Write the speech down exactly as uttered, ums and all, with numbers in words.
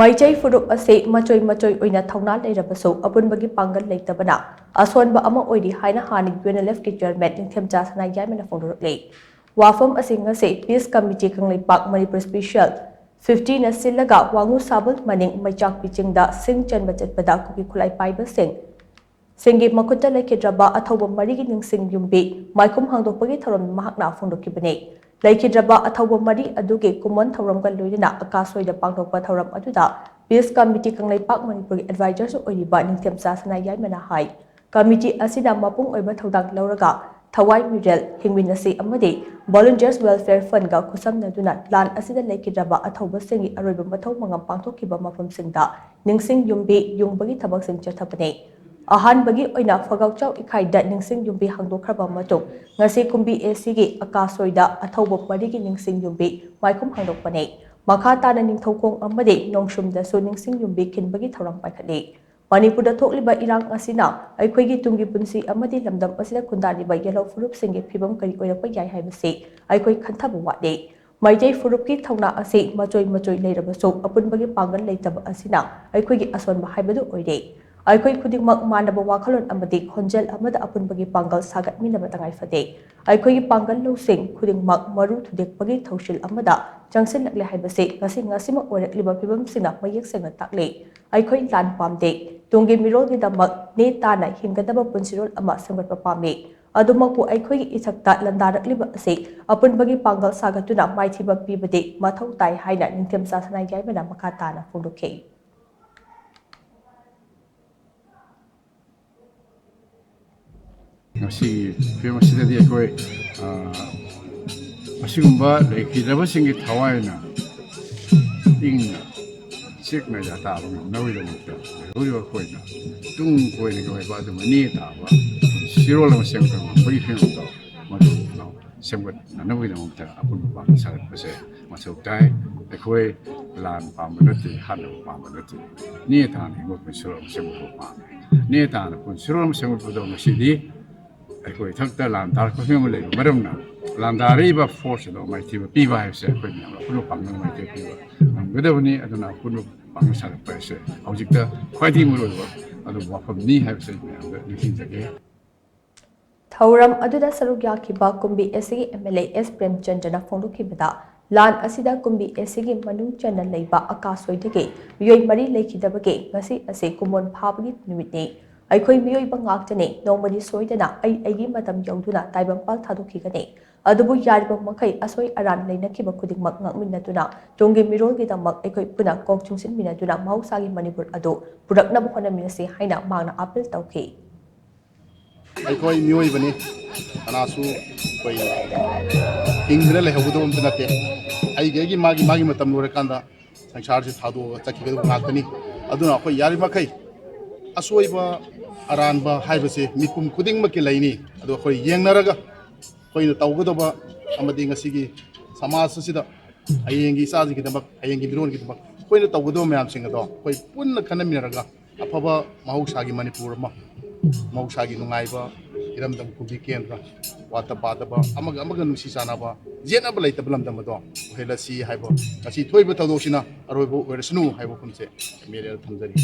ꯃꯩꯇꯩ ꯐꯨꯔꯨꯞ ꯑꯁꯤ ꯃꯆꯣꯏ ꯃꯆꯣꯏ ꯑꯣꯏꯅ ꯊꯧꯅꯥ ꯂꯩꯔꯕꯁꯨ ꯑꯄꯨꯟꯕꯒꯤ ꯄꯥꯡꯒꯜ ꯂꯩꯇꯕꯅ ꯑꯁꯣꯟꯕ ꯑꯃ ꯑꯣꯏꯔꯤ ꯍꯥꯏꯅ ꯍꯥꯟꯅꯒꯤ UNLFꯀꯤ chairman ꯅꯤꯡꯊꯦꯝꯆꯥ ꯁꯅꯥꯌꯥꯏꯃꯅ ꯐꯣꯡꯗꯣꯔꯛꯂꯤ꯫ ꯋꯥꯐꯝ ꯑꯁꯤ ꯉꯁꯤ Peace Committee Kangleipak Manipur Special fiftyꯅ ꯁꯤꯜꯂꯒ ꯋꯥꯉꯨ ꯁꯥꯕꯜ ꯃꯅꯤꯡ ꯃꯩꯆꯥꯛꯄꯤ ꯆꯤꯡꯗ ꯁꯤꯡ ꯆꯟꯕ ꯆꯠꯄꯗ ꯀꯨꯀꯤ ꯈꯨꯠꯂꯥꯏ ꯄꯥꯏꯕꯁꯤꯡ ꯁꯤꯡꯒꯤ ꯃꯈꯨꯠꯇ ꯂꯩꯈꯤꯗ꯭ꯔꯕ ꯑꯊꯧꯕ ꯃꯔꯤꯒꯤ ꯅꯤꯡꯁꯤꯡ ꯌꯨꯝꯕꯤ ꯃꯥꯏꯈꯨꯝ ꯍꯥꯡꯗꯣꯛꯄꯒꯤ ꯊꯧꯔꯝ ꯃꯍꯥꯛꯅ ꯐꯣꯡꯗꯣꯛꯈꯤꯕꯅꯤ꯫ ꯂꯩꯈꯤꯗ꯭ꯔꯕ ꯑꯊꯧꯕ ꯃꯔꯤ ꯑꯗꯨꯒꯤ ꯀꯨꯃꯣꯟ ꯊꯧꯔꯝꯒ ꯂꯣꯏꯅꯅ ꯑꯀꯥꯁꯣꯏꯗ ꯄꯥꯡꯊꯣꯛꯄ ꯊꯧꯔꯝ ꯑꯗꯨꯗ Peace Committee ꯀꯪꯂꯩꯄꯥꯛ ꯃꯅꯤꯄꯨꯔꯒꯤ advisorꯁꯨ ꯑꯣꯏꯔꯤꯕ ꯅꯤꯡꯊꯦꯝꯆꯥ ꯁꯅꯥꯌꯥꯏꯃꯅ ꯍꯥꯏ, committee ꯑꯁꯤꯅ ꯃꯄꯨꯡ ꯑꯣꯏꯕ ꯊꯧꯗꯥꯡ ꯂꯧꯔꯒ ꯊꯋꯥꯏ ꯃꯤꯔꯦꯜ ꯍꯤꯡꯃꯤꯟꯅꯁꯤ ꯑꯃꯗꯤ Volunteers Welfare Fundꯒ ꯈꯨꯠꯁꯝꯅꯗꯨꯅ ꯂꯥꯟ ꯑꯁꯤꯗ ꯂꯩꯈꯤꯗ꯭ꯔꯕ ꯑꯊꯧꯕꯁꯤꯡꯒꯤ ꯑꯔꯣꯏꯕ ꯃꯊꯧ ꯃꯉꯝ ꯄꯥꯡꯊꯣꯛꯈꯤꯕ ꯃꯐꯝꯁꯤꯡꯗ ꯅꯤꯡꯁꯤꯡ ꯌꯨꯝꯕꯤ ꯌꯨꯡꯕꯒꯤ ꯊꯕꯛꯁꯤꯡ ꯆꯠꯊꯕꯅꯤ꯫ ꯑꯍꯥꯟꯕꯒꯤ ꯑꯣꯏꯅ ꯐꯒꯥꯎꯆꯥꯎ ꯏꯈꯥꯏꯗ ꯅꯤꯡꯁꯤꯡ ꯌꯨꯝꯕꯤ ꯍꯥꯡꯗꯣꯛꯈ꯭ꯔꯕ ꯃꯇꯨꯡ ꯉꯁꯤ ꯀꯨꯝꯕꯤ ACꯒꯤ ꯑꯀꯥꯁꯣꯏꯗ ꯑꯊꯧꯕ ꯃꯔꯤꯒꯤ ꯅꯤꯡꯁꯤꯡ ꯌꯨꯝꯕꯤ ꯃꯥꯏꯈꯨꯝ ꯍꯥꯡꯗꯣꯛꯄꯅꯤ꯫ ꯃꯈꯥ ꯇꯥꯅ ꯅꯤꯡꯊꯧꯈꯣꯡ ꯑꯃꯗꯤ ꯅꯣꯡꯁꯨꯝꯗꯁꯨ ꯅꯤꯡꯁꯤꯡ ꯌꯨꯝꯕꯤ ꯈꯤꯟꯕꯒꯤ ꯊꯧꯔꯝ ꯄꯥꯏꯈꯠꯂꯤ꯫ ꯃꯅꯤꯄꯨꯔꯗ ꯊꯣꯛꯂꯤꯕ ꯏꯔꯥꯡ ꯑꯁꯤꯅ ꯑꯩꯈꯣꯏꯒꯤ ꯇꯨꯡꯒꯤ ꯄꯨꯟꯁꯤ ꯑꯃꯗꯤ ꯂꯝꯗꯝ ꯑꯁꯤꯗ ꯈꯨꯟꯗꯥꯔꯤꯕ ꯌꯦꯜꯍꯧ ꯐꯨꯔꯨꯞꯁꯤꯡꯒꯤ ꯐꯤꯕꯝ ꯀꯔꯤ ꯑꯣꯏꯔꯛꯄ ꯌꯥꯏ ꯍꯥꯏꯕꯁꯤ ꯑꯩꯈꯣꯏ ꯈꯟꯊꯕ ꯋꯥꯠꯂꯤ꯫ ꯃꯩꯇꯩ ꯐꯨꯔꯨꯞꯀꯤ ꯊꯧꯅꯥ ꯑꯁꯤ ꯃꯆꯣꯏ ꯃꯆꯣꯏ ꯂꯩꯔꯕꯁꯨ ꯑꯄꯨꯟꯕꯒꯤ ꯄꯥꯡꯒꯜ ꯂꯩꯇꯕ ꯑꯁꯤꯅ ꯑꯩꯈꯣꯏꯒꯤ ꯑꯁꯣꯟꯕ ꯍꯥꯏꯕꯗꯨ ꯑꯣꯏꯔꯦ꯫ ꯑꯩꯈꯣꯏ ꯈꯨꯗꯤꯡꯃꯛ ꯃꯥꯟꯅꯕ ꯋꯥꯈꯜꯂꯣꯟ ꯑꯃꯗꯤ ꯈꯣꯟꯖꯦꯜ ꯑꯃꯗ ꯑꯄꯨꯟꯕꯒꯤ ꯄꯥꯡꯒꯜ ꯁꯥꯒꯠꯃꯤꯟꯅꯕ ꯇꯉꯥꯏ ꯐꯗꯦ꯫ ꯑꯩꯈꯣꯏꯒꯤ ꯄꯥꯡꯒꯜ ꯂꯧꯁꯤꯡ ꯈꯨꯗꯤꯡꯃꯛ ꯃꯔꯨ ꯊꯨꯗꯦꯛꯄꯒꯤ ꯊꯧꯁꯤꯜ ꯑꯃꯗ ꯆꯪꯁꯤꯜꯂꯛꯂꯦ ꯍꯥꯏꯕꯁꯤ ꯉꯁꯤ ꯉꯁꯤꯃꯛ ꯑꯣꯏꯔꯛꯂꯤꯕ ꯐꯤꯕꯝꯁꯤꯡꯅ ꯃꯌꯦꯛ ꯁꯦꯡꯅ ꯇꯥꯛꯂꯤ꯫ ꯑꯩꯈꯣꯏ ꯂꯥꯟ ꯄꯥꯝꯗꯦ꯫ ꯇꯨꯡꯒꯤ ꯃꯤꯔꯣꯜꯒꯤꯗꯃꯛ ꯅꯦ ꯇꯥꯅ ꯍꯤꯡꯒꯗꯕ ꯄꯨꯟꯁꯤꯔꯣꯜ ꯑꯃ ꯁꯦꯝꯒꯠꯄ ꯄꯥꯝꯃꯤ꯫ ꯑꯗꯨꯃꯛꯄꯨ ꯑꯩꯈꯣꯏꯒꯤ ꯏꯊꯛꯇ ꯂꯥꯟꯗꯥꯔꯛꯂꯤꯕ ꯑꯁꯤ ꯑꯄꯨꯟꯕꯒꯤ ꯄꯥꯡꯒꯜ ꯁꯥꯒꯠꯇꯨꯅ ꯃꯥꯏꯊꯤꯕ ꯄꯤꯕꯗꯤ ꯃꯊꯧ ꯇꯥꯏ ꯍꯥꯏꯅ ꯅꯤꯡꯊꯦꯝꯆꯥ ꯁꯅꯥꯌꯥꯏꯃꯅ ꯃꯈꯥ ꯇꯥꯅ ꯐꯣꯡꯗꯣꯛꯈꯤ꯫ ꯉꯁꯤꯒꯤ ꯐꯤꯕꯝ ꯑꯁꯤꯗꯗꯤ ꯑꯩꯈꯣꯏ, ꯑ, ꯑꯁꯤꯒꯨꯝꯕ ꯂꯩꯈꯤꯗ꯭ꯔꯕꯁꯤꯡꯒꯤ ꯊꯋꯥꯏꯅ ꯏꯪꯅ ꯆꯦꯛꯅ ꯌꯥꯇꯥꯕ ꯉꯝꯅꯕꯒꯤꯗꯃꯛꯇ ꯂꯩꯍꯧꯔꯤꯕ ꯑꯩꯈꯣꯏꯅ ꯇꯨꯡ ꯀꯣꯏꯅꯒꯤ ꯑꯣꯏꯕ ꯑꯗꯨꯒꯨꯝꯕ ꯅꯦ ꯇꯥꯕ ꯄꯨꯟꯁꯤꯔꯣꯜ ꯑꯃ ꯁꯦꯝꯒꯠꯄ ꯉꯝꯕꯒꯤ ꯐꯤꯕꯝꯗꯣ ꯃꯗꯨ ꯁꯦꯝꯒꯠꯅꯅꯕꯒꯤꯗꯃꯛꯇ ꯑꯄꯨꯟꯕ ꯄꯥꯡꯒꯜ ꯁꯥꯒꯠꯄꯁꯦ ꯃꯊꯧ ꯇꯥꯏ꯫ ꯑꯩꯈꯣꯏ ꯂꯥꯟ ꯄꯥꯝꯕ ꯅꯠꯇꯦ, ꯍꯥꯠꯅꯕ ꯄꯥꯝꯕ ꯅꯠꯇꯦ꯫ ꯅꯦ ꯇꯥꯅ ꯍꯤꯡꯕ ꯄꯨꯟꯁꯤꯔꯣꯜ ꯑꯃ ꯁꯦꯝꯒꯠꯄ ꯄꯥꯝꯃꯤ꯫ ꯅꯦ ꯇꯥꯅ ꯄꯨꯟꯁꯤꯔꯣꯜ ꯑꯃ ꯁꯦꯝꯒꯠꯄꯗꯣ ꯉꯁꯤꯗꯤ ꯑꯩꯈꯣꯏ ꯏꯊꯛꯇ ꯂꯥꯟ ꯇꯥꯔꯛꯄ ꯐꯤꯕꯝ ꯑꯃ ꯂꯩꯕ ꯃꯔꯝꯅ ꯂꯥꯟꯗꯥꯔꯛꯏꯕ force ꯑꯗꯣ ꯃꯥꯏꯊꯤꯕ ꯄꯤꯕ ꯍꯥꯏꯕꯁꯦ ꯑꯩꯈꯣꯏ ꯃꯌꯥꯝ ꯑꯄꯨꯟꯕ ꯄꯥꯡꯒꯜ ꯃꯥꯏꯊꯤꯕ ꯄꯤꯕ ꯉꯝꯒꯗꯕꯅꯤ꯫ ꯑꯗꯨꯅ ꯑꯄꯨꯟꯕ ꯄꯥꯡꯒꯜ ꯁꯥꯟꯅꯔꯛꯄ ꯍꯥꯏꯁꯦ ꯍꯧꯖꯤꯛꯇ ꯈ꯭ꯋꯥꯏꯗꯒꯤ ꯃꯔꯨꯑꯣꯏꯕ ꯑꯗꯨꯒꯨꯝꯕ ꯋꯥꯐꯝꯅꯤ ꯍꯥꯏꯕꯁꯦ ꯑꯩ ꯃꯌꯥꯝꯗ ꯅꯤꯡꯁꯤꯡꯖꯒꯦ꯫ ꯊꯧꯔꯝ ꯑꯗꯨꯗ ꯁꯔꯨꯛ ꯌꯥꯈꯤꯕ ꯀꯨꯝꯕꯤ ꯑꯦꯁ ꯁꯤꯒꯤ ꯑꯦꯝ ꯑꯦꯜ ꯑꯦ ꯑꯦꯁ ꯄ꯭ꯔꯦꯝꯆꯟꯗ꯭ꯔꯅ ꯐꯣꯡꯗꯣꯛꯈꯤꯕꯗ, ꯂꯥꯟ ꯑꯁꯤꯗ ꯀꯨꯝꯕꯤ ꯑꯦꯁ ꯁꯤꯒꯤ ꯃꯅꯨꯡ ꯆꯟꯅ ꯂꯩꯕ ꯑꯀꯥꯁꯣꯏꯗꯒꯤ ꯃꯤꯑꯣꯏ ꯃꯔꯤ ꯂꯩꯈꯤꯗꯕꯒꯤ ꯉꯁꯤ ꯑꯁꯤ ꯀꯨꯝꯑꯣꯟ ꯐꯥꯕꯒꯤ ꯅꯨꯃꯤꯠꯅꯤ꯫ ꯑꯩꯈꯣꯏ ꯃꯤꯑꯣꯏꯕ ꯉꯥꯛꯇꯅꯤ, ꯅꯣꯡꯃꯗꯤ ꯁꯣꯏꯗꯅ ꯑꯩ ꯑꯩꯒꯤ ꯃꯇꯝ ꯌꯧꯗꯨꯅ ꯇꯥꯏꯕꯪꯄꯥꯜ ꯊꯥꯗꯣꯛꯈꯤꯒꯅꯤ꯫ ꯑꯗꯨꯕꯨ ꯌꯥꯔꯤꯕ ꯃꯈꯩ ꯑꯁꯣꯏ ꯑꯔꯥꯟ ꯂꯩꯅꯈꯤꯕ ꯈꯨꯗꯤꯡꯃꯛ ꯉꯥꯛꯃꯤꯟꯅꯗꯨꯅ ꯇꯨꯡꯒꯤ ꯃꯤꯔꯣꯜꯒꯤꯗꯃꯛ ꯑꯩꯈꯣꯏ ꯄꯨꯟꯅ ꯀꯣꯛ ꯆꯨꯡꯁꯤꯟꯃꯤꯟꯅꯗꯨꯅ ꯃꯍꯧꯁꯥꯒꯤ ꯃꯅꯤꯄꯨꯔ ꯑꯗꯨ ꯄꯨꯔꯛꯅꯕ ꯍꯣꯠꯅꯃꯤꯟꯅꯁꯤ ꯍꯥꯏꯅ ꯃꯍꯥꯛꯅ ꯑꯥꯄꯤꯜ ꯇꯧꯈꯤ꯫ ꯑꯩꯈꯣꯏ ꯃꯤꯑꯣꯏꯕꯅꯤ, ꯀꯅꯥꯁꯨ ꯑꯩꯈꯣꯏ ꯍꯤꯡꯗꯅ ꯂꯩꯍꯧꯒꯗꯕ ꯑꯝꯇ ꯅꯠꯇꯦ꯫ ꯑꯩꯒꯤ ꯑꯩꯒꯤ ꯃꯥꯒꯤ ꯃꯥꯒꯤ ꯃꯇꯝ ꯂꯣꯏꯔꯀꯥꯟꯗ ꯁꯪꯁꯥꯔꯁꯤ ꯊꯥꯗꯣꯛꯑꯒ ꯆꯠꯈꯤꯒꯗꯕ ꯉꯥꯛꯇꯅꯤ꯫ ꯑꯗꯨꯅ ꯑꯩꯈꯣꯏ ꯌꯥꯔꯤꯕꯃꯈꯩ ꯑꯁꯣꯏꯕ ꯑꯔꯥꯟꯕ ꯍꯥꯏꯕꯁꯦ ꯃꯤꯄꯨꯝ ꯈꯨꯗꯤꯡꯃꯛꯀꯤ ꯂꯩꯅꯤ꯫ ꯑꯗꯣ ꯑꯩꯈꯣꯏ ꯌꯦꯡꯅꯔꯒ ꯑꯩꯈꯣꯏꯅ ꯇꯧꯒꯗꯕ ꯑꯃꯗꯤ ꯉꯁꯤꯒꯤ ꯁꯃꯥꯖ ꯑꯁꯤꯗ ꯍꯌꯦꯡꯒꯤ ꯏꯆꯥꯁꯤꯡꯒꯤꯗꯃꯛ, ꯍꯌꯦꯡꯒꯤ ꯃꯤꯔꯣꯟꯒꯤꯗꯃꯛ ꯑꯩꯈꯣꯏꯅ ꯇꯧꯒꯗꯕ ꯃꯌꯥꯝꯁꯤꯡ ꯑꯗꯣ ꯑꯩꯈꯣꯏ ꯄꯨꯟꯅ ꯈꯟꯅꯃꯤꯟꯅꯔꯒ ꯑꯐꯕ ꯃꯍꯧꯁꯥꯒꯤ ꯃꯅꯤꯄꯨꯔ ꯑꯃ, ꯃꯍꯧꯁꯥꯒꯤ ꯅꯨꯡꯉꯥꯏꯕ, ꯏꯔꯝꯗꯝ ꯀꯨꯝꯕꯤ ꯀꯦꯟꯗ꯭ꯔ, ꯋꯥꯠꯇ ꯄꯥꯗꯕ, ꯑꯃꯒ ꯑꯃꯒ ꯅꯨꯡꯁꯤ ꯆꯥꯟꯅꯕ, ꯌꯦꯠꯅꯕ ꯂꯩꯇꯕ ꯂꯝꯗꯝ ꯑꯗꯣ ꯑꯣꯏꯍꯜꯂꯁꯤ ꯍꯥꯏꯕ ꯉꯁꯤ ꯊꯣꯛꯏꯕ ꯊꯧꯗꯣꯛꯁꯤꯅ ꯑꯔꯣꯏꯕ ꯑꯣꯏꯔꯁꯅꯨ ꯍꯥꯏꯕ ꯋꯥꯐꯝꯁꯦ ꯑꯦꯝ ꯑꯦꯜ ꯑꯦꯗ ꯊꯝꯖꯔꯤ꯫